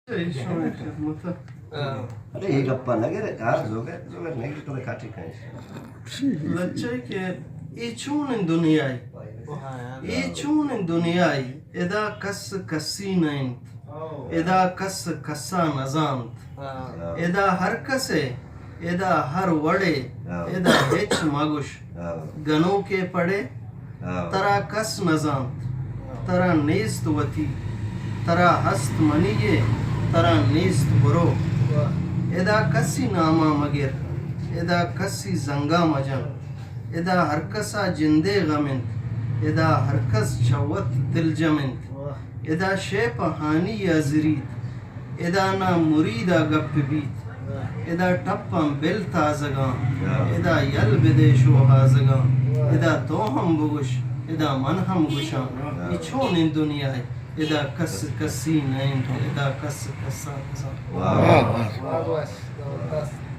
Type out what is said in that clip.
اے شمئے خدمت ءَ۔ ارے، اے گپا نہ گرے، کار زوگر، زوگر نہ گرے، کدے کاٹی کائیں۔ لچہ کہ اے چونیں دنیائے، اے چونیں دنیائے، ادا کس کسی نہ انت، ادا کس کسا نزانت۔ ادا ہر کسے، ادا ہر وڑے، ادا ہچ مگوش۔ گنوکے پڑے، ترا کس نزانت، ترا نیست وتی، ترا ہست منی یے، ترا نیست برو۔ ادا کسی ناما مگر، ادا کسی زنگا مجن۔ ادا ہر کسا جندے غم انت، ادا ہر کس چہ وت دلجم انت۔ ادا شے پہ ہانی ءَ زریت، ادا ناں مرید ءَ گپ بیت۔ ادا ٹپاں بل تازگاں، ادا یل بدے شوہازگاں۔ ادا تو ہم بگوش، ادا من ہم گوشاں، اے چونیں دنیائے، ادا کس کسی نہ انت، ادا کس کسا نزانت۔ واہ، واہ، واہ۔ زبردست، زبردست۔